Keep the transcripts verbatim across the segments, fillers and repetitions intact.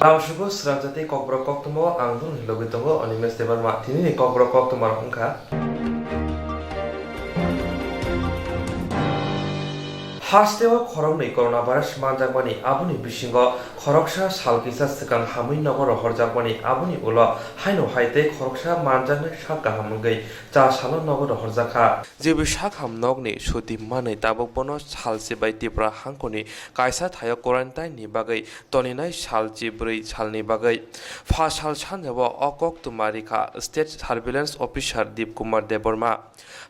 Lamsugo srang jati kokborok koktwma ang nini logi tongo Animesh Debbarma. Tinini kokborok koktwma rok wngkha. Hasteo khoroknwi coronavirus manjakmani, aboni bisingo khoroksa sal kisa swkang hamwi nogo rohorjakmani, aboni ulo haino hai tei khoroksa manjaknai sak kaham wngwi cha salo nogo rohorjakha. Jebo sak ham nokni suti manwi tabuk bono salchi bai Tripura hangkoni kaisa thaio quarantine ni bagwi toninai salchi bwrwi salni bagwi. Pha sal sanjao o koktwma rikha State Surveillance Officer Deep Kumar Debbarma.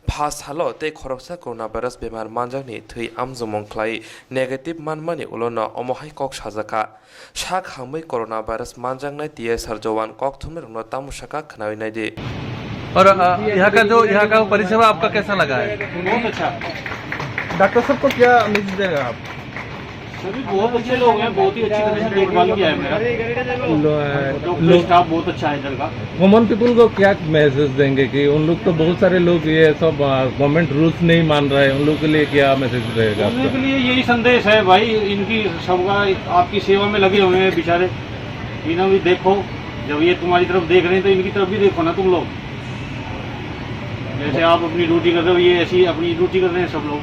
Pha salo tei khoroksa coronavirus bemar manjakni thwi amjokmung khlai negative manmani ulono omo hai kok sajakha. Sak hamwi coronavirus manjaknai T S R jowan koktwmrokno tamo sakha khnawi naidi. और अ, यहाँ का जो, यहाँ का परिसेवा आपका कैसा लगा है? बहुत अच्छा। डॉक्टर साहब को क्या मैसेज देगा आप? सभी बहुत अच्छे लोग हैं, बहुत ही अच्छी तरह से देखभाल किया है मेरा। लो-, डॉक्टर लोग स्टाफ बहुत अच्छा है इधर का। कॉमन पीपल को क्या मैसेज देंगे कि उन लोग तो बहुत सारे लोग ये सब, अ, गवर्नमेंट रूल्स नहीं मान रहे हैं, उन लोग के लिए क्या मैसेज रहेगा उन लोग आपका? के लिए यही संदेश है भाई, इनकी सबका आपकी सेवा में लगे हुए हैं बेचारे, इन्हें भी देखो, जब ये तुम्हारी तरफ देख रहे हैं तो इनकी तरफ भी देखो ना तुम लोग। जैसे आप अपनी ड्यूटी कर रहे हो, ये ऐसी अपनी ड्यूटी कर रहे हैं सब लोग।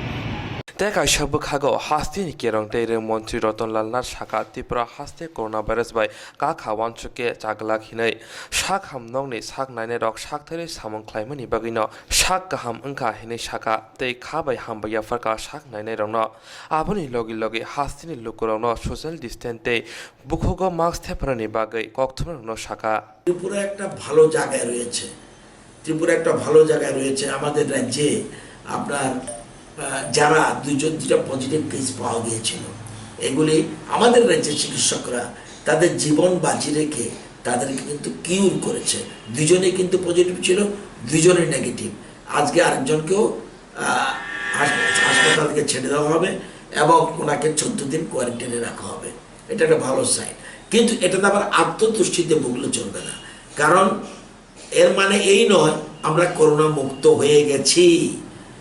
Tei kaisa bwkhago hasteni kerong tei rwng montri Rotonlal Nath sakha, Tripura haste coronavirus bai kakha uansuk khe chaglak hinwi. Sak ham nokni sak nainairok sak thairwi samung khlaimani bagwino sak kaham wngkha hinwi sakha tei kha bai hambai yapharkha sak nainairokno. Aboni logi logi hasteni lukurokno social distance tei bukhugo mask thepharnani bagwi koktwmrokno sakha. Tripura একটা ভালো জায়গায় রয়েছে। ত্রিপুরা একটা ভালো জায়গায় রয়েছে। আমাদের রাজ্যে আপনার, আহ, যারা দুইজন, দুইটা পজিটিভ কেস পাওয়া গিয়েছিল, এগুলি আমাদের রাজ্যের চিকিৎসকরা তাদের জীবন বাজি রেখে তাদেরকে কিন্তু কিউর করেছে। দুজনেই কিন্তু পজিটিভ ছিল, দুজনেই নেগেটিভ। আজকে আরেকজনকেও, আহ, হাস-, হাসপাতাল থেকে ছেড়ে দেওয়া হবে এবং ওনাকে চোদ্দ দিন কোয়ারেন্টাইনে রাখা হবে। এটা একটা ভালো সাইন। কিন্তু এটাতে আবার আত্মতুষ্টিতে ভুগলে চলবে না, কারণ এর মানে এই নয় আমরা করোনা মুক্ত হয়ে গেছি,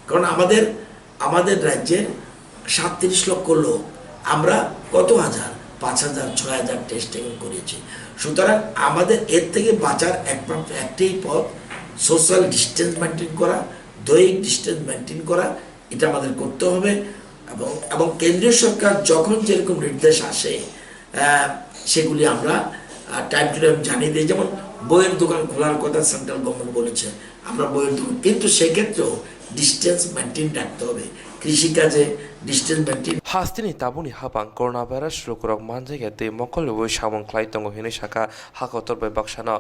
কারণ আমাদের, আমাদের রাজ্যের সাতত্রিশ লক্ষ লোক, আমরা কত হাজার, পাঁচ হাজার, ছয় হাজার টেস্ট এখন করেছি। সুতরাং আমাদের এর থেকে বাঁচার একমাত্র একটাই পথ, সোশ্যাল ডিস্টেন্স মেনটেন করা, দৈহিক ডিস্টেন্স মেনটেন করা, এটা আমাদের করতে হবে। এবং, এবং কেন্দ্রীয় সরকার যখন যেরকম নির্দেশ আসে, আহ, সেগুলি আমরা, আহ, টাইম টু টাইম জানিয়ে দিই। যেমন বইয়ের দোকান খোলার কথা সেন্ট্রাল গভর্নমেন্ট বলেছে, আমরা বইয়ের দোকান, কিন্তু সেক্ষেত্রেও ডিস্টেন্স মেনটেন রাখতে হবে। কৃষিকাজে distance maintain. Hasteni tabukni hapang coronavirus lukurok manjakya tei mokol rwui samung khlai tongo hinwi sakha ha kotor bai baksano.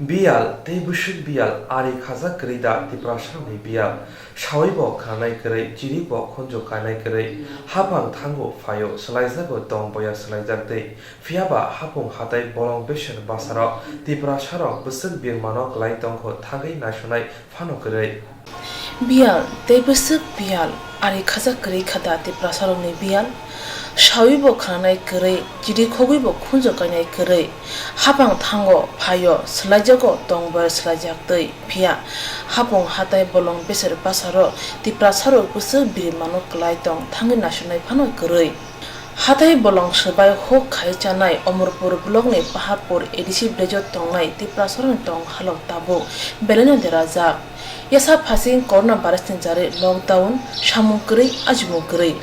Biyal tei bwswk biyal ari khajak kwrwi da Tiprasarokni biyal? Sawi bo khananai kwrwi, chiri bo khunju kainai kwrwi, hapang thango phaio swlaijago tong boya swlaijak twi. Phiyaba hapung hatai bolong beser bwsarok Tiprasarok bwswk birmano kwlai tongkho thangwi naisunai phano kwrwi. Biyal tei bwswk biyal ari khajak kwrwi kha da Tiprasarokni biyal? Sawi bo khananai kwrwi, chiri khogwi bo khunju kainai kwrwi. Hapang thango phaio swlaijago tong boya swlaijak twi. Phiya hapung hatai bolong beser bwsarok Tiprasarok bwswk birmano kwlai tong thangwi naisunai phano kwrwi. Hatai bolong swbai huk khai chanai Omorpur blockni Paharpur A D C village-o tongnai Tiprasarokni tong halok tabuk belaino derajak. Yasa phasing coronavirusni jarwi lockdown, samung kwrwi, ajimung kwrwi.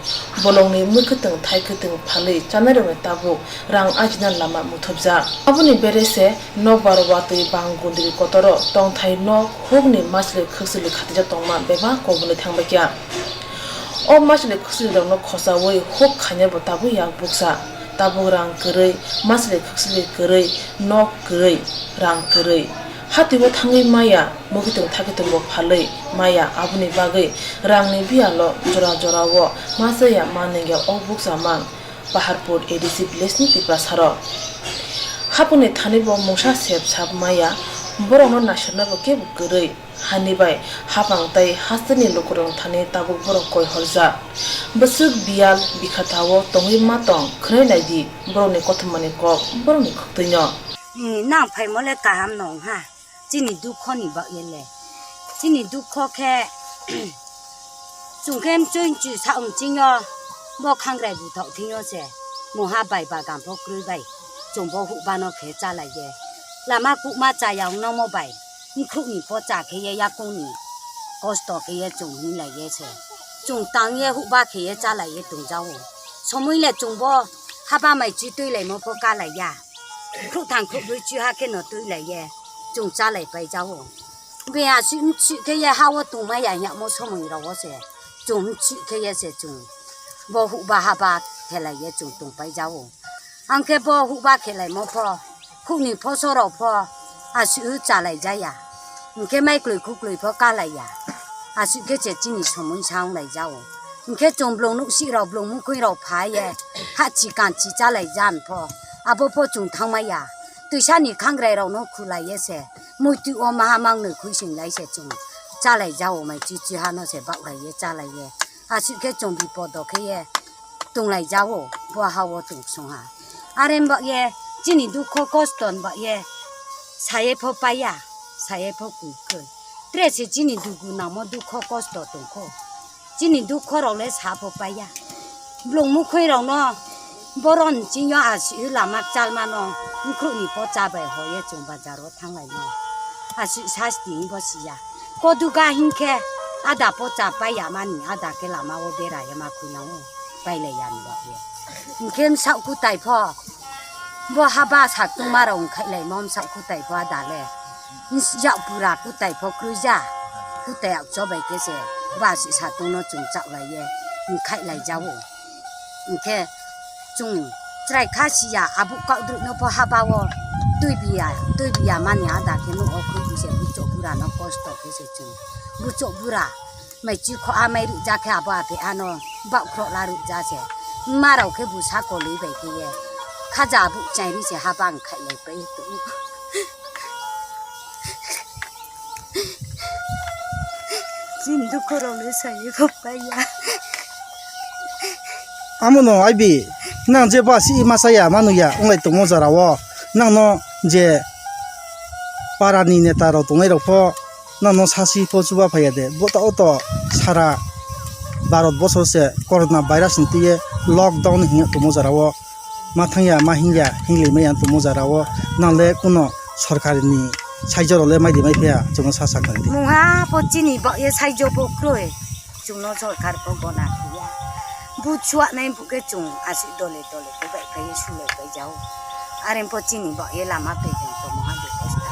Bolongni mwkhwtwng thaikwtwng phalwi chanairokni tabuk rang ajina lama muthubjak. Aboni bere se nokbar watwi bang gundri kotoro tongthai nok hukni masle khwksili khatijak tongma bebak koboni thangbaikha. O masle khwksili rokno khochaui huk khainai bo tabuk yak buksa, tabuk rang kwrwi, masle khwksili kwrwi, nok kwrwi, rang kwrwi. Hatio thangwi maya, mwkhwtwng thakitwng bo phalwi maya, aboni bagwi rangni biyalo jora jorao ma chaya ma nengya o bukcha mang. Paharpur A D C village ni Tiprasarok. Hapungni thani bo mungsa sep sap maya, borokno naisirnai bo kebo kwrwi. Hani bai hapang tei hasteni lukurok thani tabuk borok koi horjak. Bwswk biyal bikhatao tongwi ma tong khwnai naidi borokni kothomani kok, borokni khoktwino. Ni nang phaimo le kaham nong ha. Chini dukho ni bagwi le. Chini dukho khe chwng khe mchwi mchwi sa mchwngyo. Bo khangrai buthok thwio se, mungha bai bagan pho kwrwi bai, chwng bo huhbano khe chalai ye. Lama kuhma chaya wng nomo bai, nkhukni pocha khe ye yakungni kosto khe ye chwng hinlai ye se. Chwng tang ye huhba khe ye chalai ye tongjago. Somoi le chwng bo haba mai chi twi laimo pho kalai ya. Khruh thang khruh bui chi ha khe no twi lai ye chwng chalai pai jago. Be aswk mchih khe ye ha o tongma ya hiyamo somoi rok o se chwng mchih khe ye se chwng bo huhba haba khelai ye chwng tong pai jago. Ang khe bo huhba khelaimo pho, khukni phoso rok pho aswk chalai jaya. Hwnkhe mai kloi khukloi pho kalai ya. Aswk khe se chini somoi sa wng lai jago. Hwnkhe chwng blong nuksik rok, blong mukhoi rok phai ye, ha chi kan chi chalai jan pho. Abo pho chwng thang maya. Twisa ni khangrai rok no khulai ye se. Muitu o maha mang noi khui sing lai se chwng chalai jago mai chi chi ha no se bak lai ye chalai ye. Aswk khe chwng bipod o khe ye tong lai jago, bo ha o tong song ha. Are mbak ye chini dukho kosto mbak ye saye pho paiya, saye pho kuk khe. Tre se chini dugu namo dukho kosto tong kho. Chini dukho rok le sa pho paiya. Blong mukhoi rok no boron chini yo aswk lama chalma no nkhruh ni pocha bai ho ye chwng bazar o thang lai no. Aswk sasti wng bo siya. Koduga hinkhe ada pocha pai ya mani, ada khe lama o bera ye ma khuinang o pai lai ya ni bo ye. Hinkhe msak kutai pho bo haba sak tungma rok wng khai lai mo msak kutai pho ada le. Yak pura kutai pho kwrwi ja. Kutai yak chobai khe se ba si satung no chwng chak lai ye khai lai ja o. Hinkhe chwng chwrai kha si ya, abuk kaudruk no pho haba o twi biya, twi biya mani ada khe no o khwi bi se buchok bura no kosto khe se chwng. Buchok bura mai chi kho amai ri ja khe abo aphe ano bak khro la ri ja se. Ma rok khe bu sa kolwi bai khe ye khaja abuk chai ri se haba wng khai lai pai tu. Chini dukho rok le sai kho pai ya. Amo no aibi, nang je ba si masa ya manu ya wng lai tongmo jora o, nang no je para ni neta rok tongnai rok pho nang no sasi pho chuba phai ya de. Bo ta o to sara Bharat bosor se corona virus ni twi ye lockdown hinya tongmo jora o. Ma thangya, ma hingya, hinglai maya tongmo jara o, nang le kuno sorkar ni saijo rok le mai di mai phiya, chwngno sa sa kha di. Mungha po chini bo ye saijo bo kroi, chwngno sorkar bo gona phiya. Bu chuak nai bu khe chwng aswk dole dole khe bai phai sulai bai jao. Are po chini bo ye lama pe jeng to mungha be kosta.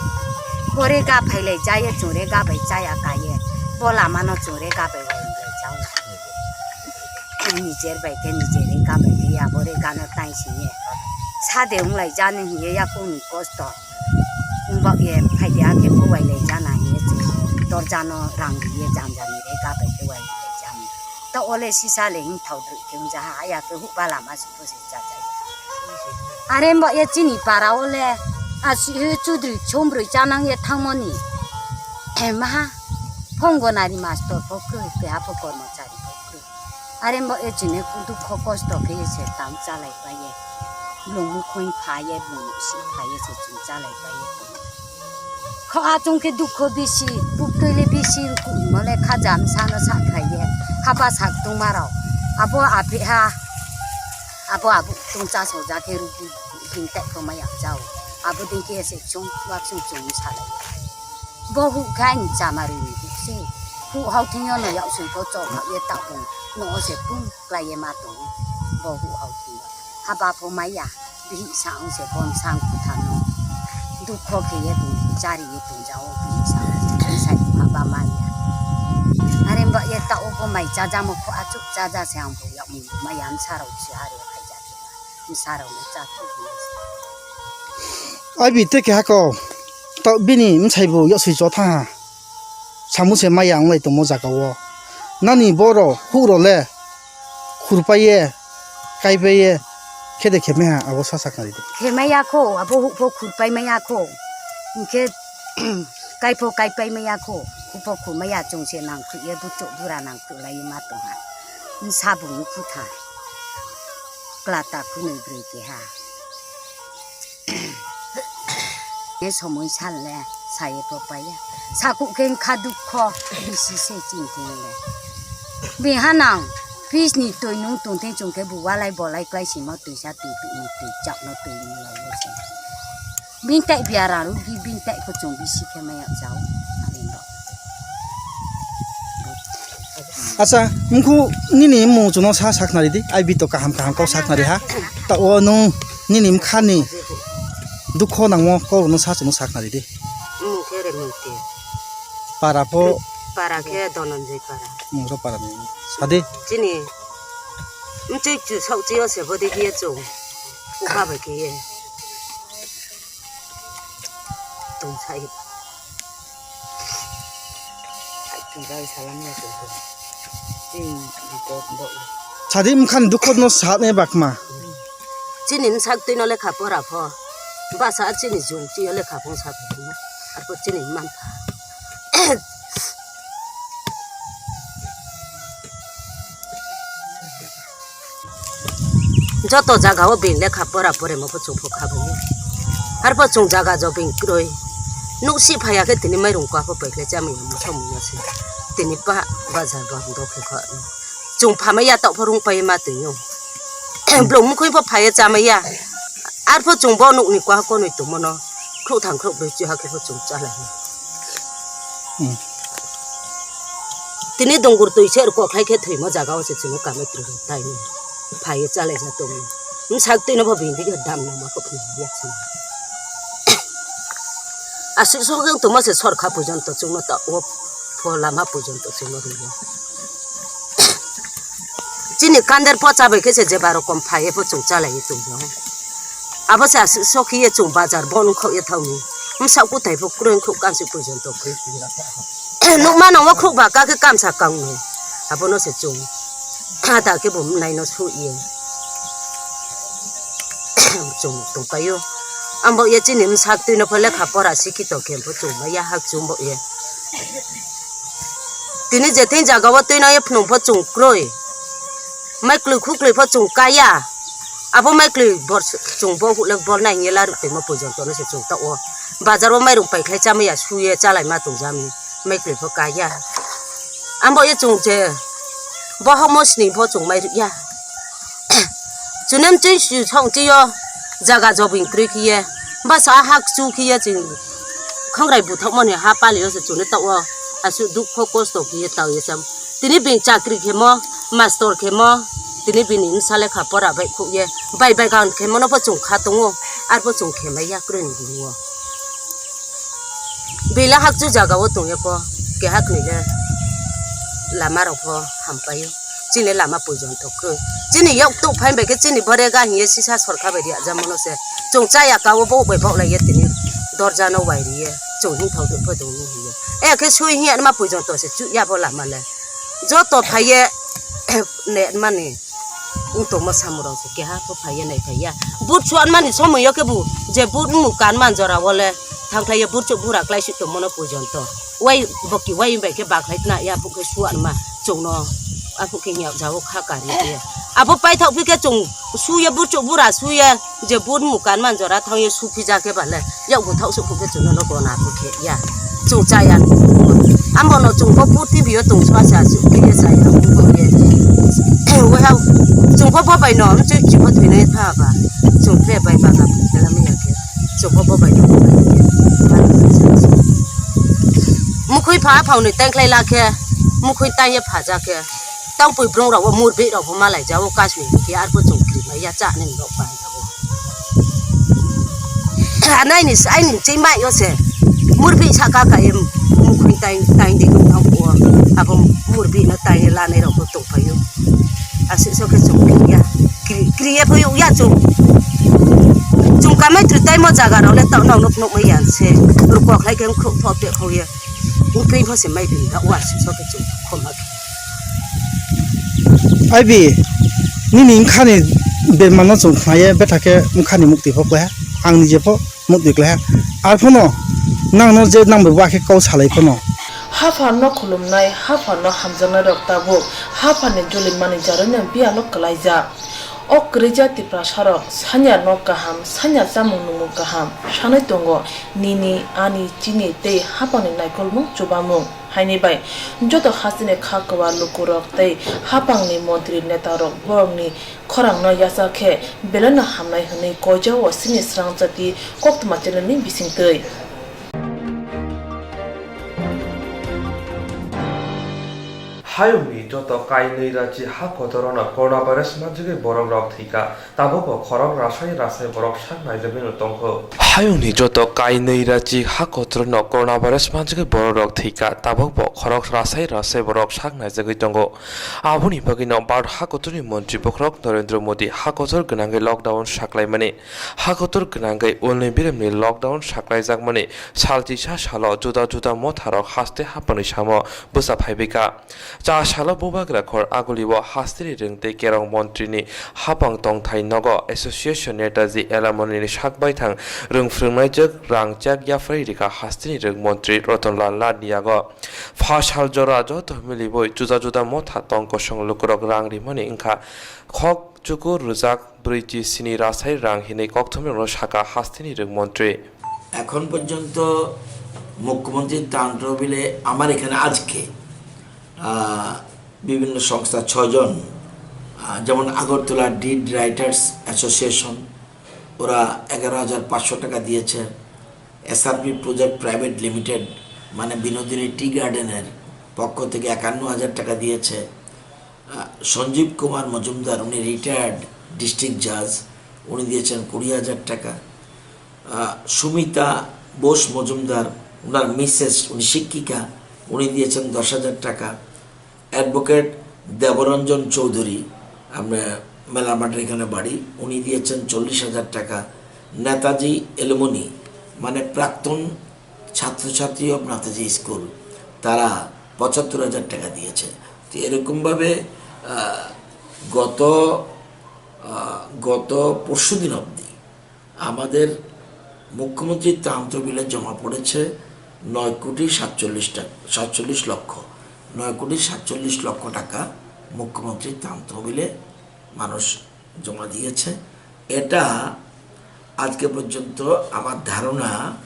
Bo re ga phai lai ja ye chwng re ga bai cha ya ka ye. Bo lama no chwng re ga bai wai lai jao. Nijer bai khe nijer rega bai khe abo rega no tai sing ye. Sade wng lai jani hing ye yakung ni kosto. Wng bak ye phai de akhe bo wai lai jana hing ye chwng dorja no rang ri ye janja ni rega bai khe wai lai jani. Ta o le sisa le hing thau droi khe wng ja ha ya khe huk ba lama se bo se cha cha ya. Are wng bak ye chini para o le a si he chudri chom broi cha nang ye thang mani. Maha phongo nari mastor pho khe keha pho kormochari pho khe. Are bo e chini dukho kosto khe se tang chalai pai ye. Blong mukhung pha ye, blong si pha ye se chwng chalai pai ye. Kho achung khe dukho bisi, puktwi le bisi, mo le khaja msa no sa khai ye. Haba sak tungma rok. Abo aphi ha, abo abu tung cha so ja khe rugi hing tai kho ma yak jao. Abo ding khe se chwng wak chwng chwng salai. Bo huh khe ani chamarwi ni huh se. Huh hau thwngyo no yak sui pho chok hak ye tak bung no o se pung. Klai ye ma tongo, bo huh hau thwio. Haba pho maya, bihih sa wng se bon sang kutharno. Dukho khe ye tong, chari ye tong jao, bihih sa wng se, bihih sa wng haba maya. Are ba ye ta o bo mai chajamo kho achuk chaja se ang bo yakmung maya, ang sarok se are khaija khe ba, ang sarok no cha thu bini se. Ai bi te keha ko, ta bini msai bo yosui cho tha ha. Samung se maya wng lai tongmo jaga o. Nani boro huk rok le khurpai ye, kaipai ye, khe de khe maya abo sa sa kari de. Khe maya kho, abo huk pho khurpai maya kho. Hingkhe kai pho kaipai maya kho, huk pho khur maya chwng se nang khru ye, buchuk bura nang khru lai ma tong ha. Sabung khu tha. Klata khu nui brui keha. E somoi sal le, saye pho paiya. Saku khe wngkha dukho, bisi se chini thwngwi le. Bihanang, Fridge ni twi nung tongtheng chwng khe bo walai bolai klai simo twisa twi twi ni twi chakno twi nung lai se. Bini tai biya rang rwdi, bini tai kuchung bisi khe maya jao. Ani no. Acha, mkhu nini mung chuno sa saknari di, ai bito kaham kaham kau saknari ha. Ta o nung nini mkhani dukho nangmo kau no sa chuno saknari di. Mung khe re mung te. Para pho. Para khe Dhananjay para. Mung ro para ni. Sadi. Chini. Mchik chu sok chi o se bodi khe chung. Ukha bai khe ye. Tong sai. Ai, tong bai salam ya chung. Chini bito do. Sadi mkhan dukho no sa ne bakma. Chini msak twi no lekha pora pho. Basa chini jung chi o lekha pho sa pho. Arpor chini man pha. Joto jaga o bini lekha pora poremo pho chwng pho kha bai. Harpho chwng jaga jo bini kwrwi. Nuk si phaiya khe tini mairung kwa pho pai khlai chamaya musa muya se. Tini pa bazar bo do khe kho. Chwng phamaya tok pho rung pai ma twi o. Blong mukhwi pho phaiya chamaya. Arpho chwng bo nukni kwa konwi tongmano. Khruh thang khruh brwi chiha khe bo chwng chalai. Hmm. Tini dungur twi se rwkok khlai khe thwimo jaga o se chwngno kamai twi rw tai ni. Phai ye chalai ja tongo. Bwsak twi no bo bini dige dam nang ma kok ni ya chwng. Aswk sok wng tongma se sor kha pujon to chwngno ta o pho lama pujon to chwngno rw ya. Chini kander pocha bai khe se jeba rokom phai ye pho chwng chalai ye tong ya. Abo se aswk sokhi ye chwng bazar bon khok ye thangni. Bwsak kuthai pho kwrwng khuk kansi pujon to khuk. Nukma nangma khuk ba kake kamsa kangni. Abono se chwng. Hata khe bo naino su ye. Chwng tong paio. Ambo ye chini bwsak twi no pho lekha pora sikhi to khe pho chwng ma ya hak chwng bo ye. Tini je thing jaga o twi no ye phunung pho chwng kwrwi. Mai kwlwi khuklwi pho chwng kaya. Abo mai kwlwi bor chwng bo hulek bor nai hinye larwk tongma pujon tono se chwng ta o. Bazar o mairung pai khlai chamaya suye chalai ma tong jami. Mai kwlwi pho kaya. Ambo ye chwng je bohok mo sini pho chwng mai rwya. Chunem chwng su song chiyo jaga jobing kwrwi khiye. Basa hak chu khiye chwng khongrai buthok mani ha pali o se chwngno ta o. Aswk dukho kosto khiye ta o ye sam. Tini bini chakri khemo, mastor khemo, tini bini bwsa lekha pora bai khuk ye, bai bai gan khemo no pho chwng kha tongo, arpho chwng khe mai ya kwrwini bini o. Bini le hakchu jaga o tong ye pho, keha khwlai le lama rok pho ham pai o, chini le lama pujon thok khe. Chini yok tuk phai bai khe chini bore ga hiye sisa sorkha bai ri ajamo no se, chwng cha ya ka o bo bai bok lai ye tini dorja no wai ri ye, chwng hing thok thok pho tong ni hiye. E khe sui hiya ma pujon to se chu ya bo lama le. Joto phaiye ne mani wng tongma samung rok se keha pho phaiye nai phaiya. But suan mani somoi yo khe bo je but mung kan man jora o le thang khlai ye but chuk bura klai si tongmo no pujon to. Wai boki wai bai khe ba khlai tna ya bo khe suan ma chwng no a bo khe hiya ja o kha kari ye. Abo paithak phi khe chwng su ye but chuk bura su ye. Je but mukan man jora thang ye suphijak khe bale, yak buthok suphuk khe chwngno no gona phu khe ya. Chwng cha ya. Ambo no chwng bo purthimbi o tong swa sa chwng khe ya cha ya. Wai ha chwng bo bo bai no chwng chi bo thwinai tha ba. Chwng khe bai ba ga phu khe la me ya khe. Chwng bo bo bai no. Mukhwi pha phau ni tang khlai la khe. Mukhwi tang ye pha ja khe. Tang pui brong rok bo mur bi rok bo malai ja o kasui khe ar bo chwng kri ya cha ni rok ba. Anaini, aini chimai yo se. Murbi saka ka em mukhui tai, tai de nung nang ko. Abo murbi na tai la nai rok to payo. Asi so ke chong ya. Kri, kri ya payo ya chong. Chong kamai tru tai mo jaga rok le tau nong nok nok mai yan se. Ru kok lai ke khok thok te khok ya. Mukhui pho se mai bin da wa si so ke chong khoma. Aibi, nini wngkhani bermano chwng khnaye, betha khe wngkhani mukti pho klaiha, ang nije pho mukti klaiha. Arphono nangno je nang bai wakhe kok salai phano. Hapharno khulumnai, hapharno hamjaknairok tabuk hapharni julimani jarwino biyalo kwlaijak. O kwrwija Tiprasarok sanya nok kaham, sanya chamung nungmung kaham sanwi tongo, nini, ani, chini tei hapharni naikolmung chubamung. Haini bai joto hasteni kha kwbar lukurok tei haphangni montri netarok borokni khorangno yachak khe belaino hamnai hwnwi koijao chini srangchati koktwma channelni bisingtwi. Hayungni joto kainwi rachi ha kotorno coronavirus manjagwi borok rok thwikha. Tabukbo khorok rasai rasai borok sak naijagwino tongkho. Hayungni joto kainwi rachi ha kotorno coronavirus manjagwi borok rok thwikha, tabukbo khorok rasai rasai borok sak naijagwi tongo. Aboni bagwino Bharat ha kotorni montri bokhorok Narendra Modi ha kotor gwnangwi lockdown saklaimani, ha kotor gwnangwi ulni biremni lockdown saklaijakmani salchisa salo juda juda motharok haste haphangni samo bwsa phaibaikha. Cha salo bubagra khor agulio hasteni rwng tei kerong montrini haphang tongthai nogo association Netaji Alamoni ni sak baithang rwng phrwngnaijak rang chak yapharwi rikha hasteni rwng montri Ratan Lal Lad ni yago. Pha sal jora joto miliwi juda juda motha tong kosong lukurok rang rimani wngkha khok chukur rwjak brwichi sini rasai rang hinwi kokthumrokno saka hasteni rwng montri. এখন পর্যন্ত মুখ্যমন্ত্রী ত্রাণ তহবিলে আমার এখানে আজকে, আহ, বিভিন্ন সংস্থা ছয়জন, আহ, যেমন আগরতলা ডিড রাইটার্স অ্যাসোসিয়েশন, ওরা এগারো হাজার পাঁচশো টাকা দিয়েছে। এসআরপি প্রজেক্ট প্রাইভেট লিমিটেড, মানে বিনোদিনী টি গার্ডেনের পক্ষ থেকে একান্ন হাজার টাকা দিয়েছে। আহ, সঞ্জীব কুমার মজুমদার, উনি রিটায়ার্ড ডিস্ট্রিক্ট জাজ, উনি দিয়েছেন কুড়ি হাজার টাকা। আহ, সুমিতা বোস মজুমদার, ওনার মিসেস, উনি শিক্ষিকা, উনি দিয়েছেন দশ হাজার টাকা। অ্যাডভোকেট দেবরঞ্জন চৌধুরী, আমরা মেলা মাঠের এখানে বাড়ি, উনি দিয়েছেন চল্লিশ হাজার টাকা। নেতাজি এলুমনি, মানে প্রাক্তন ছাত্রছাত্রী অফ নেতাজি স্কুল, তারা পঁচাত্তর হাজার টাকা দিয়েছে। তো এরকমভাবে, আহ, গত, আহ, গত পরশুদিন অবধি আমাদের মুখ্যমন্ত্রীর ত্রাণ তহবিলে জমা পড়েছে নয় কোটি সাতচল্লিশ টাকা, সাতচল্লিশ লক্ষ, নয় কোটি সাতচল্লিশ লক্ষ টাকা মুখ্যমন্ত্রীর ত্রাণ তহবিলে মানুষ জমা দিয়েছে। এটা আজকে পর্যন্ত আমার ধারণা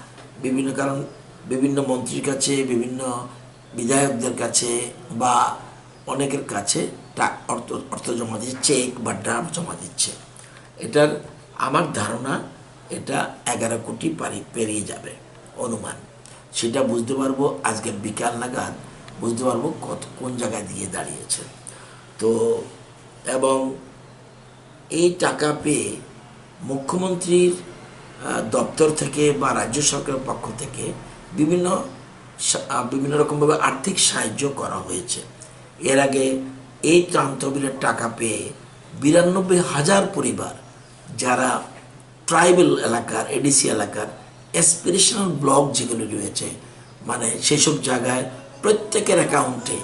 বিভিন্ন কারণ, বিভিন্ন মন্ত্রীর কাছে, বিভিন্ন বিধায়কদের কাছে বা অনেকের কাছে টা-, অর্থ, অর্থ জমা দিচ্ছে, চেক বা ড্রাফট জমা দিচ্ছে। এটার আমার ধারণা এটা এগারো কোটি পারি-, পেরিয়ে যাবে অনুমান। সেটা বুঝতে পারবো আজকে বিকাল নাগাদ, বুঝতে পারবো কত, কোন জায়গায় দিয়ে দাঁড়িয়েছে। তো এবং এই টাকা পেয়ে মুখ্যমন্ত্রীর, আহ, দপ্তর থেকে বা রাজ্য সরকারের পক্ষ থেকে বিভিন্ন সা-, আহ, বিভিন্ন রকমভাবে আর্থিক সাহায্য করা হয়েছে। এর আগে এই ত্রাণ তহবিলের টাকা পেয়ে বিরানব্বই হাজার পরিবার, যারা ট্রাইবাল এলাকার, এডিসি এলাকার অ্যাসপিরেশনাল ব্লক যেগুলো রয়েছে, মানে সেসব জায়গায় প্রত্যেকের অ্যাকাউন্টে,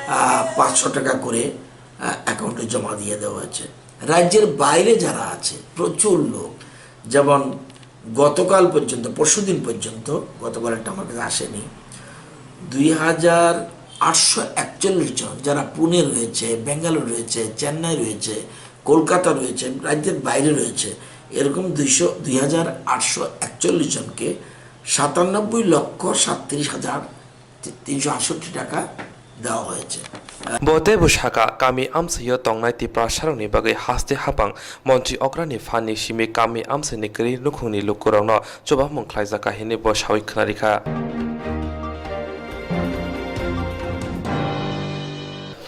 আহ, পাঁচশো টাকা করে, আহ, অ্যাকাউন্টে জমা দিয়ে দেওয়া হয়েছে। রাজ্যের বাইরে যারা আছে, প্রচুর লোক, যেমন গতকাল পর্যন্ত, পরশুদিন পর্যন্ত, গতকাল একটা আমার কাছে আসেনি, দুই হাজার আটশো একচল্লিশ জন, যারা পুনে রয়েছে, বেঙ্গালোর রয়েছে, চেন্নাই রয়েছে, কলকাতা রয়েছে, রাজ্যের বাইরে রয়েছে, এরকম দুইশো, দুই হাজার আটশো একচল্লিশ জনকে সাতানব্বই লক্ষ সাতত্রিশ হাজার তিনশো আটষট্টি টাকা দেওয়া হয়েছে। Bo teibo saka, kami amchaio tongnai Tiprasarokni bagwi haste hapang montri okrani phanni simi kami amchaini kwrwi nukhungni lukurokno chubamung khlaijakha hinwi bo sawi khwnarikha.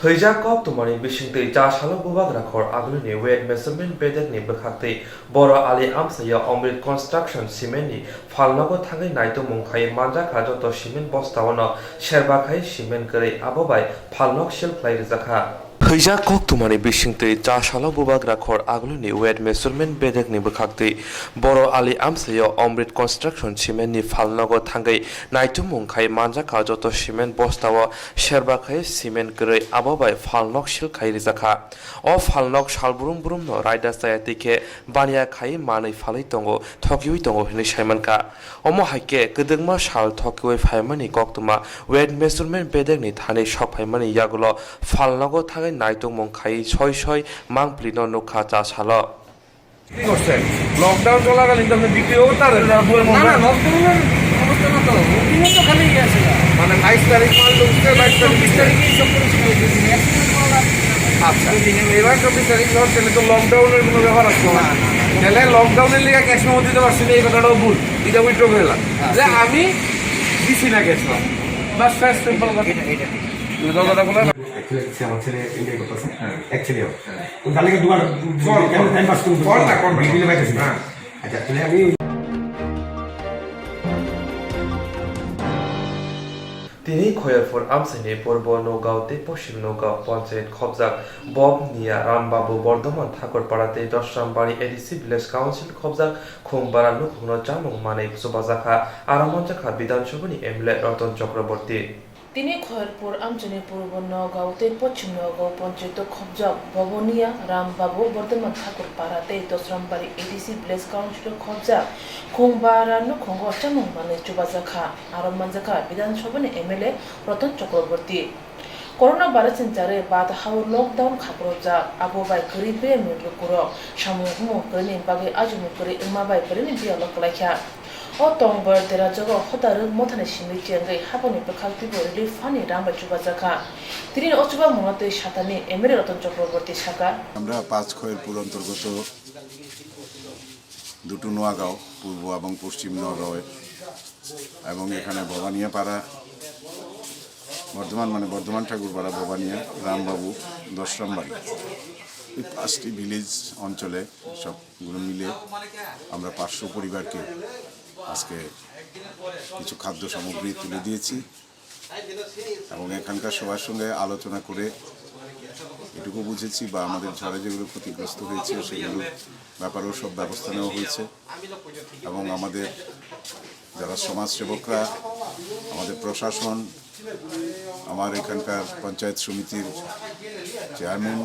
Thwijak koktwmani bisingtwi cha salo bubagra khor agulini weight measurement bedekni bwkhaktwi Boro Ali amchaio Amrit Construction Cementni phalnogo thangwi naitukmung khai manjakha joto cement bostaono serba khai cement kwrwi abo bai phalnog seal khlai rwjakha. Thwijak koktwmani bisingtwi cha salo bubagra khor agulini weight measurement bedekni bwkhaktwi Boro Ali amchaio Amrit Construction Cementni phalnogo thangwi naitukmung khai manjakha joto cement bostao serba khai cement kwrwi abo bai phalnog seal khai rwjakha. O phalnog sal brum brumno raida chaya twi khe baniya khai manwi phalwi tongo, thokiwi tongo hinwi sai mankha. Omo hai khe kwdwkma sal thokiwi phaimani koktwma weight measurement bedekni thani sok phaimani yagulo phalnogo thangwi naitukmung khai soi soi mangpilino nukha cha salo. কি করছে? লকডাউন চলাকালীন তো আপনি বিক্রি করতে পারেন না। না, না, লকডাউনের অবস্থা না দিনে তো খালি গেছে। মানে বাইশ তারিখ মাল ঢুকছে, বাইশ তারিখ চব্বিশ তারিখে সব কিছু হয়ে গেছে। আচ্ছা, এবার চব্বিশ তারিখ ধর, তাহলে তো লকডাউনের কোনো ব্যাপার আসছে না। না, না, না। তাহলে লকডাউনের লিগে ক্যাশ মেমো দিতে পারছি না, এই কথাটাও ভুল। এটা উইথড্র করে দিলাম। হ্যাঁ, যে ঠিক। আমি দিছি না ক্যাশ মেমো। বাস, শেষ, সিম্পল কথা। এটা, এটা ঠিক। দুর্গা কথা বলে না। Actually, আমার ছেলে এমবিএ করতেছে। হ্যাঁ। এক ছেলে ওর। হ্যাঁ। ওই তাহলে কি দুবার কর, টাইম, কর। টাইম পাস করুন। কর না, কর না। বিল দিলে পাইতেছি না। হ্যাঁ। আচ্ছা, তাহলে আমি Tini Khoyarpur amchaini Purbo Nogao tei Poschim Nogao panchayat khobjak Bobnia Rambabu Bordoman Thakurpara tei Dosrambari A D C Village Council khobjak Khungbara nukhungno chamung manwi chubajakha, aro manjakha Bidhan Sabhani M L A Ratan Chakraborty. Tini Khoyarpur amchaini Purbo Nogao tei Poschim Nogao panchayat khobjak Bobnia Rambabu Bordoman Thakurpara tei Dosrambari A D C Village Council khobjak Khungbara nukhungo chamung manwi chubajakha, aro manjakha Bidhan Sabhani M L A Ratan Chakraborty. Corona virus ni charwi bad hao lockdown khakrojak, abo bai kwrwi beyamni lukurok samung humung kwrwini bagwi ajimung kwrwi wngma bai kwrwini biyalo kwlaikha. O tong bar derajago hoda rwk mothani simi chengwi haboni bwkhak twibo relief fund ni rang bai chubajakha. Tini o chubamungno twi satani M L A Ratan Chakraborty sakha. আমরা পাঁচ খয়েরপুর অন্তর্গত দুটো নোয়াগাঁও, পূর্ব এবং পশ্চিম নগাঁওয়ে, এবং এখানে ভবানিয়াপাড়া, বর্ধমান, মানে বর্ধমান ঠাকুরপাড়া, ভবানিয়া, রামবাবু, দশরামবাড়ি, এই পাঁচটি ভিলেজ অঞ্চলে সবগুলো মিলে আমরা পাঁচশো পরিবারকে আজকে কিছু খাদ্য সামগ্রী তুলে দিয়েছি। এবং এখানকার সবার সঙ্গে আলোচনা করে এটুকু বুঝেছি বা আমাদের ঝড়ে যেগুলো ক্ষতিগ্রস্ত হয়েছে সেগুলোর ব্যাপারেও সব ব্যবস্থা নেওয়া হয়েছে। এবং আমাদের যারা সমাজসেবকরা, আমাদের প্রশাসন, আমার এখানকার পঞ্চায়েত সমিতির চেয়ারম্যান,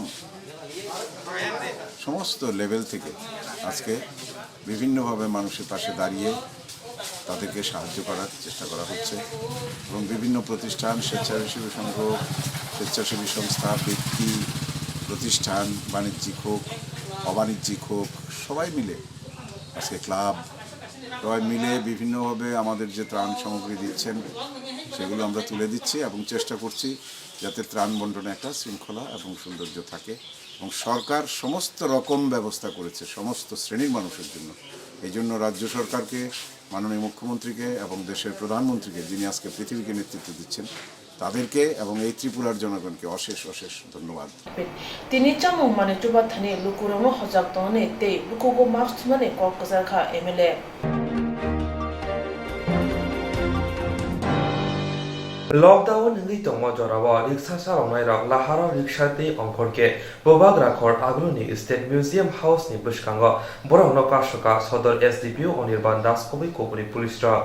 সমস্ত লেভেল থেকে আজকে বিভিন্নভাবে মানুষের পাশে দাঁড়িয়ে তাদেরকে সাহায্য করার চেষ্টা করা হচ্ছে। এবং বিভিন্ন প্রতিষ্ঠান, স্বেচ্ছাসেবী সংঘ, স্বেচ্ছাসেবী সংস্থা, ব্যক্তি, প্রতিষ্ঠান, বাণিজ্যিক হোক, অবাণিজ্যিক হোক, সবাই মিলে আজকে ক্লাব, সবাই মিলে বিভিন্নভাবে আমাদের যে ত্রাণ সামগ্রী দিচ্ছেন, সেগুলো আমরা তুলে দিচ্ছি এবং চেষ্টা করছি যাতে ত্রাণ বন্টনে একটা শৃঙ্খলা এবং সৌন্দর্য থাকে। এবং সরকার সমস্ত রকম ব্যবস্থা করেছে সমস্ত শ্রেণীর মানুষের জন্য। এই জন্য রাজ্য সরকারকে, মাননীয় মুখ্যমন্ত্রীকে এবং দেশের প্রধানমন্ত্রীকে, যিনি আজকে পৃথিবীকে নেতৃত্ব দিচ্ছেন, তাদেরকে এবং এই ত্রিপুরার জনগণকে অশেষ অশেষ ধন্যবাদ। Tini chamung manwi chubathani lukurokno hojak tongnani tei bukugo mask thumnani kok kwcharkha M L A. Lockdown wngwi tongma jorao riksa chaloknairok laharo riksa tei ongkhorkhe Bubagra khor aguluni State Museum House ni bwskango borokno kasukha Sodor S D P O Anirban Das kubui kubuni police rok.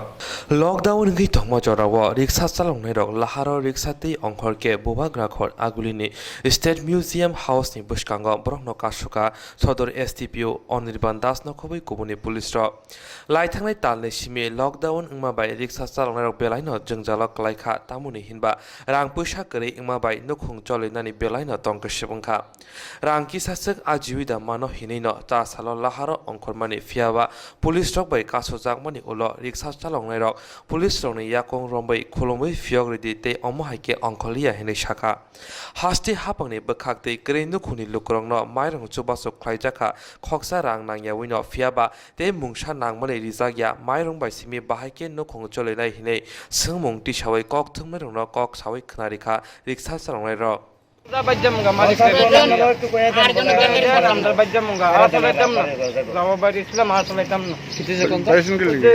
Lockdown wngwi tongma jorao riksa chaloknairok laharo riksa tei ongkhorkhe Bubagra khor agulini State Museum House ni bwskango borokno kasukha Sodor S D P O Anirban Das no kubui kubuni police rok. Laithangnai talni simi lockdown wngma bai riksa chaloknairok belaino jwngjalo kwlaikha, tamoni hinba rang puisa kwrwi wngma bai nukhung cholinani belaino tongkwswk wngkha. Rang kisa swk ajiwi da mano hinwi no cha salo laharo ongkhormani, phiyaba police rok bai kasojakmani ulo riksa chaloknairok police rokni yakung romwi khulumwi phiyok ridi tei omo hai khe ongkhorliya hinwi sakha. Haste hapangni bwkhak tei kwrwi nukhungni lukurokno mairung chubachu khlaijakha, khoksa rang nangyawino, phiyaba tei mungsa nangmani rijak ya, mairung bai simi bahai khe nukhung cholinai hinwi swngmung tisawi kok thwngnairokno kok sawi khwnarikha riksa chaloknairok. Bajjamunga malik. Ramdar bajjamunga. Asal item na. Lawa bari Islam asal item na.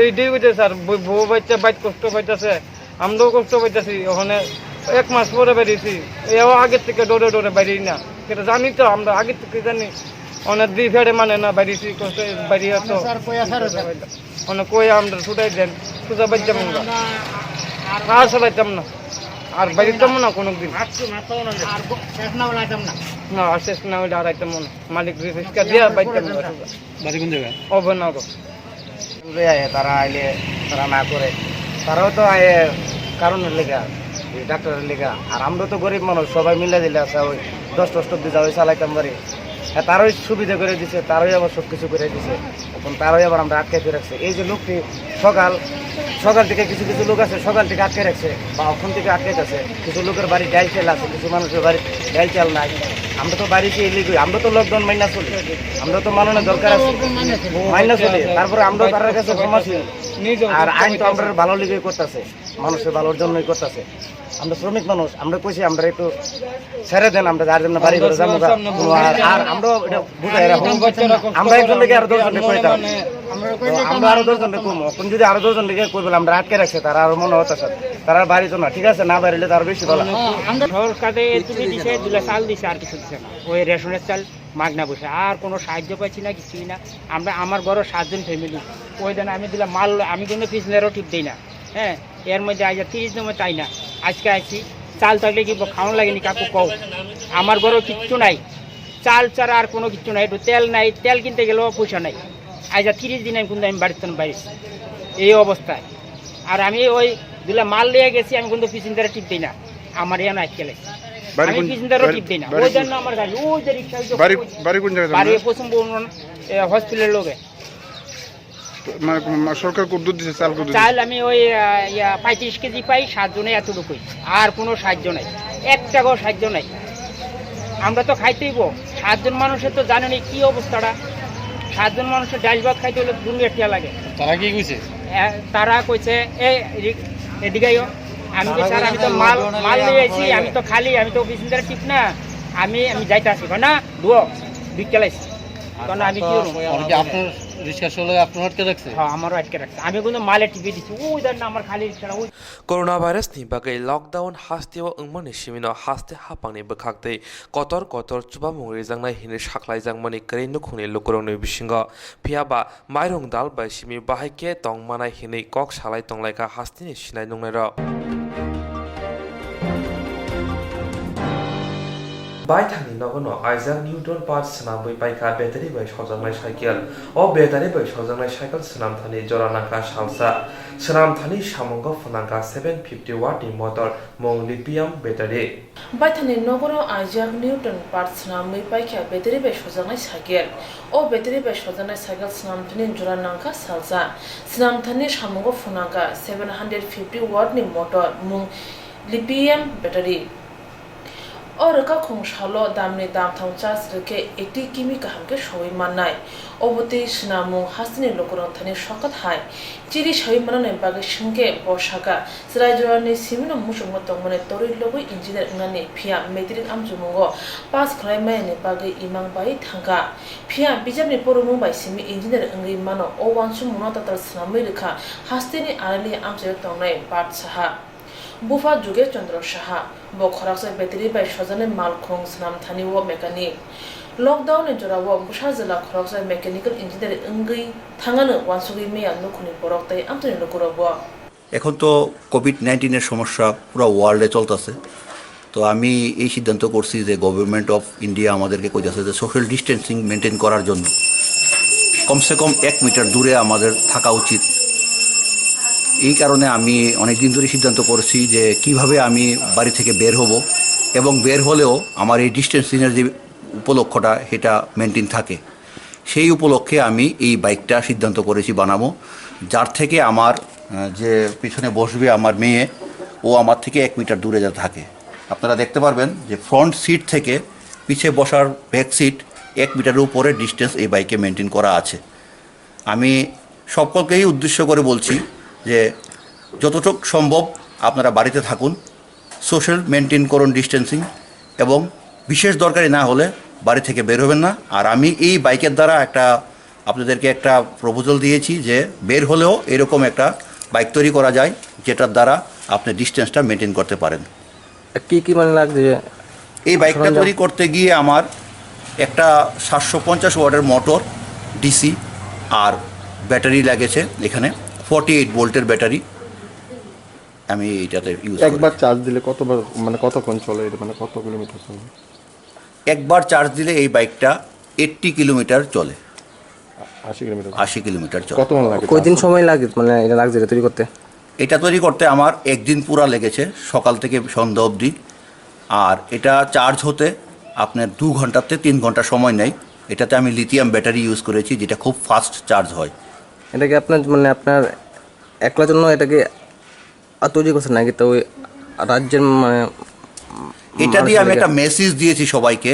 Idi wide sir, bo bajja bait kosto paitase. আমরাও কষ্ট পাইতেছি। ওখানে এক মাস পরে বেরিয়েছি। এও আগের থেকে ডরে ডরে বাইরেই না। এটা জানি তো, আমরা আগের থেকে জানি। অনেক দুই ফেরে মানে না বাইরেছি, কষ্ট বাইরে তো। স্যার, কই আসার ওটা? অনেক কই আমরা ছুটাই দেন, সোজা বাদ যাবো আমরা। আর চালাইতাম না, আর বাইরে যাবো না কোনো দিন। আর শেষ না হলে আইতাম না। না, আর শেষ না হলে আর আইতাম না। মালিক রিস্কা দিয়া বাইরে যাবো না। বাড়ি কোন জায়গায়? অভয়নগর। দূরে আয়, তারা আইলে তারা না করে, তারাও তো আয় কারণের লেগা, এই ডাক্তারের লেগা। আর আমরা তো গরিব মানুষ, সবাই মিলে দিলে আছে, ওই দশ দশ টুক দিয়ে চালাইতাম পারি। হ্যাঁ, তারাই সুবিধা করে দিছে, তারাই আবার সব কিছু করে দিছে। এখন তারাই আবার আমরা আটকাইতে রাখছে। এই যে লোকটি সকাল, সকাল থেকে কিছু কিছু লোক আছে, সকাল থেকে আটকে রাখছে বা এখন থেকে আটকে আছে। কিছু লোকের বাড়ি ডাইল চাল আছে, কিছু মানুষের বাড়ি ডাইল চাল নাই। আমরা তো বাড়িতে এলিগই, আমরা তো লকডাউন মাইনা চলি, আমরা তো মাননের দরকার আছে, মাইনা চলি। তারপরে আমরা তার কাছে ক্ষমা চাই। আর আইন তো আমরা ভালো লিগে করতেছে, মানুষের ভালোর জন্যই করতেছে। আমরা শ্রমিক মানুষ, আমরা কইছি আমরা একটু ছেড়ে দেন, আমরা যার জন্য বাড়ি ঘরে যাবো গা। আর, আর আমরা এটা বুঝাই রাখো। আমরা একজন থেকে আরো দশ জন কইতাম। আমরা আরো দশ জন কম। এখন যদি আরো দশ জন কই বলে আমরা আটকে রাখছে, তারা আরো মনে হতো স্যার। তারা বাড়ি তো না, ঠিক আছে, না বাড়িলে তো আরো বেশি ভালো। সরকারে এটুকু দিছে, দুলা চাল দিছে, আর কিছু দিছে না। ওই রেশনের চাল মাগনা বসে, আর কোনো সাহায্য পাচ্ছি না, কিছুই না। আমরা, আমার ঘরো সাতজন ফ্যামিলি, ওই দিন আমি দিলাম মাল, আমি কিন্তু পিছনেরও টিপ দিই না। হ্যাঁ, এর মধ্যে আজ তিরিশ দিন তাই না, আজকে আছি। চাল থাকলে কি খাওয়ানো লাগেনি কাকু কও? আমার ঘরো কিচ্ছু নাই, চাল ছাড়া আর কোনো কিচ্ছু নাই। একটু তেল নাই, তেল কিনতে গেলেও পয়সা নাই। আজ তিরিশ দিন আমি কিন্তু আমি বাড়িতে বাইরে, এই অবস্থায়। আর আমি ওই দুলা মাল নিয়ে গেছি, আমি কিন্তু পিছন ধরে টিপ দিই না, আমার এখানে আটকে লাগে। বাড়ি আমি কোন, পিছন ধরে বাড়ি, টিপ দিই না, বাড়ি ওই কোন, জন্য আমার গাড়ি, ওই যে রিক্সা, ওই যে বাড়ি, ওই বাড়ি কোন জায়গায় তোমার? বাড়ি পশ্চিম বর্মন, এ, হসপিটালের লগে। মানে, মা-, সরকার কত দূর দিছে, চাল কত দূর দিছে? চাল আমি ওই, আহ, ইয়া, পঁয়ত্রিশ কেজি পাই, সাতজনে এতটুকুই, আর কোনো সাহায্য নাই, এক টাকাও সাহায্য নাই। আমরা তো খাইতেই গো, সাতজন মানুষের তো জানেনি কি অবস্থাটা, সাতজন মানুষের ডাল ভাত খাইতে হলে দুই মিনিট লাগে। তারা কি কইছে? এ, তারা কইছে, "এই রি-, এদিকে আইও।" আমি কই, "স্যার, আমি তো মাল, মাল নিয়ে আইছি, আমি তো খালি, আমি তো বিসিন্দার টিপ না, আমি, আমি যাইতে আসি।" কয়, "না, দুও, দুই কেলাইছি।" কারণ আমি কি করবো? ওরা কি আপনার রিক্সা চলে আপনার আটকে রাখছে? হ্যাঁ, আমারও আটকে রাখছে। আমি কিন্তু মালে টিপে দিছি। ওই দেন না, আমার খালি রিক্সাটা ওই। Coronavirus ni bagwi lockdown hasteo wngmani simino haste haphangni bwkhaktwi kotor kotor chubamung rijaknai hinwi saklaijakmani kwrwi nukhungni lukurokni bisingo. Phiya ba mairung dal bai simi bahai khe tong manai hinwi kok salai tonglaikha hasteni sinai nungnairok. Baithangni nogono aijak Newton Park swnamwi paikha battery bai sojaknai cycle. O battery bai sojaknai cycle swnamthani jora nangkha salsa. Swnamthani samungo phunangkha seven fifty watt ni motor mung lithium battery. Baithangni nogoro aijak Newton Park swnamwi paikha battery bai sojaknai cycle. O battery bai sojaknai cycle swnamthani jora nangkha salsa. Swnamthani samungo phunangkha seven hundred fifty watt ni motor mung lithium battery. O rwkakhung salo damni damthang charge rwkhe eighty kimi kaham khe sowi mannai. Obo tei swnamung hasteni lukurok thani sokat hai. Chiri sawi manani bagwi swngkhe bo sakha, chwrai jorani simino muchungma tongmani torwi logwi engineer wngnani, phiya matric amchumungo pass khwlai mayani bagwi imang bai thangkha. Phiya bijapni poromung bai simi engineer wngwi mano. O uansukmungno tatal swnamwi rwkha hasteni Arali amchaio tongnai Pat Saha. Bupha Jugesh Chandra Saha, bo khoroksa battery bai sojaknai malkhung swnamthani o mechanic. Lockdown ni jorao bwsa jwla khoroksa mechanical engineer wngwi thangano uansugwi maya nukhungni borok tei amchaini lukurokbo. এখন তো কোভিড নাইন্টিনের সমস্যা পুরো ওয়ার্ল্ডে চলতেছে। তো আমি এই সিদ্ধান্ত করছি যে গভর্নমেন্ট অফ ইন্ডিয়া আমাদেরকে কইতাছে যে সোশ্যাল ডিস্টেন্সিং মেনটেন করার জন্য কমসে কম এক মিটার দূরে আমাদের থাকা উচিত। এই কারণে আমি অনেক দিন ধরে সিদ্ধান্ত করেছি যে কিভাবে আমি বাড়ি থেকে বের হব এবং বের হলেও আমার এই ডিস্টেন্সিংয়ের যে উপলক্ষটা, সেটা মেনটেন থাকে। সেই উপলক্ষে আমি এই বাইকটা সিদ্ধান্ত করেছি বানাবো, যার থেকে আমার, আহ, যে পিছনে বসবে আমার মেয়ে, ও আমার থেকে এক মিটার দূরে যাতে থাকে। আপনারা দেখতে পারবেন যে ফ্রন্ট সিট থেকে পিছে বসার ব্যাক সিট এক মিটারের উপরে ডিস্টেন্স এই বাইকে মেনটেন করা আছে। আমি সকলকেই উদ্দেশ্য করে বলছি যে যতটুক সম্ভব আপনারা বাড়িতে থাকুন, সোশ্যাল মেনটেন করুন, ডিস্টেন্সিং, এবং বিশেষ দরকারি না হলে বাড়ি থেকে বের হবেন না। আর আমি এই বাইকের দ্বারা একটা, আপনাদেরকে একটা প্রপোজাল দিয়েছি যে বের হলেও এরকম একটা বাইক তৈরি করা যায়, যেটার দ্বারা আপনি ডিস্টেন্সটা মেনটেন করতে পারেন। কি কি মানে লাগছে? এই বাইকটা সরঞ্জাম? তৈরি করতে গিয়ে আমার একটা সাতশো পঞ্চাশ ওয়াটের মোটর, ডিসি, আর ব্যাটারি লেগেছে এখানে, ফর্টি এইট ভোল্টের ব্যাটারি আমি এটাতে ইউজ করি। একবার চার্জ দিলে কতবার, মানে, কতক্ষণ চলে এটা, মানে, কত কিলোমিটার চলে? একবার চার্জ দিলে এই বাইকটা এইট্টি কিলোমিটার চলে। আশি কিলোমিটার। আশি কিলোমিটার চলে। কত মাস লাগে? কয়দিন সময় লাগে, মানে, এটা লাগছে এটা তৈরি করতে? এটা তৈরি করতে আমার একদিন পুরা লেগেছে, সকাল থেকে সন্ধ্যা অবধি। আর এটা চার্জ হতে আপনার দু ঘন্টাতে তিন ঘন্টা সময় নেয়। এটাতে আমি লিথিয়াম ব্যাটারি ইউজ করেছি, যেটা খুব ফাস্ট চার্জ হয়। এটা কি আপনার, মানে, আপনার একলার জন্য এটা কি তৈরি করছেন নাকি তো ওই রাজ্যের, মানে, এটা দিয়ে আমি একটা মেসেজ দিয়েছি সবাইকে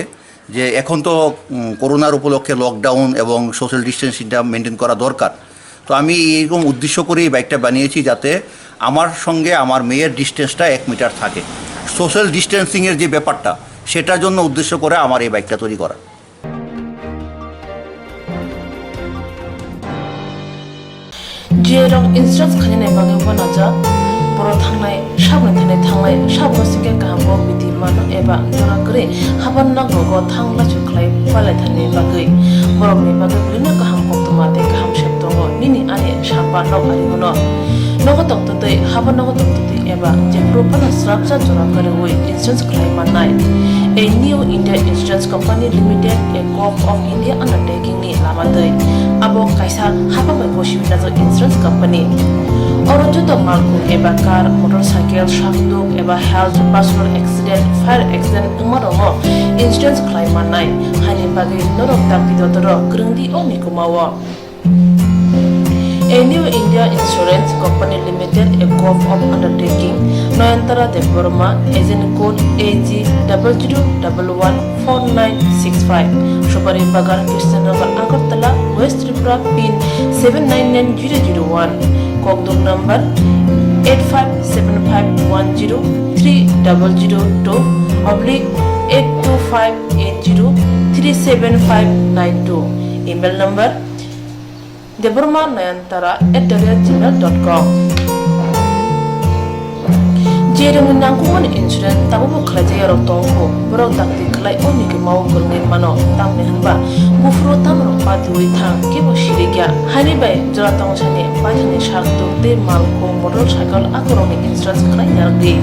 যে এখন তো, উম, করোনার উপলক্ষে লকডাউন এবং সোশ্যাল ডিস্টেন্সিংটা মেনটেন করা দরকার। তো আমি এইরকম উদ্দেশ্য করে এই বাইকটা বানিয়েছি, যাতে আমার সঙ্গে আমার মেয়ের ডিস্টেন্সটা এক মিটার থাকে। সোশ্যাল ডিস্টেন্সিংয়ের যে ব্যাপারটা, সেটার জন্য উদ্দেশ্য করে আমার এই বাইকটা তৈরি করা। Jirok insurance khainani bagwi uanajak, borok thangnai, saboni thani thanglai, saboni singkhe kaham bo bidi mano eba jora kwrwi haban nokrogo thang lachu khlai palai thani bagwi. Borokni bagwi bwrwino kaham koktwma tei kaham sep tongo nini ani samba nok ari hwno. Nogo tongtwtwi, haban nogo tongtwtwi eba jephuru phano srapsa jora kwrwi insurance khlai mannai. A New India Insurance Company Limited, a Govt of India undertaking ni lama twi. Abo kaisa hapang bai bo simi najak insurance company. Oro joto malkhung eba car, motorcycle, sakduk eba health, personal accident, fire accident wngma rokno insurance khlai mannai. Haini bagwi norok dakti dotoro kwrwng di o mikuma o. A New India Insurance Company Limited, a Govt of undertaking, Noyantara Debbarma, agent code A G double zero double one four nine six five, Subari Bagan, Krishnanagar, Agartala, West Tripura, pin seven nine nine zero zero one, kokduk number eight five seven five one zero three double zero two oblique eight two five eight zero three seven five nine two, email number debbarma nayantara at the rate gmail dot com. Jerwngni nangkukmani insurance tabukbo khlaijak yarok tongo, borok dakti khlai o mikuma o kwrwngwi mano, tamni hwnba buphuru tamrok patiui thang kebo sirikya. Haini bai jora tongsani paithakni sakduk tei malkhung, motorcycle, akorokni insurance khlai narwkdi.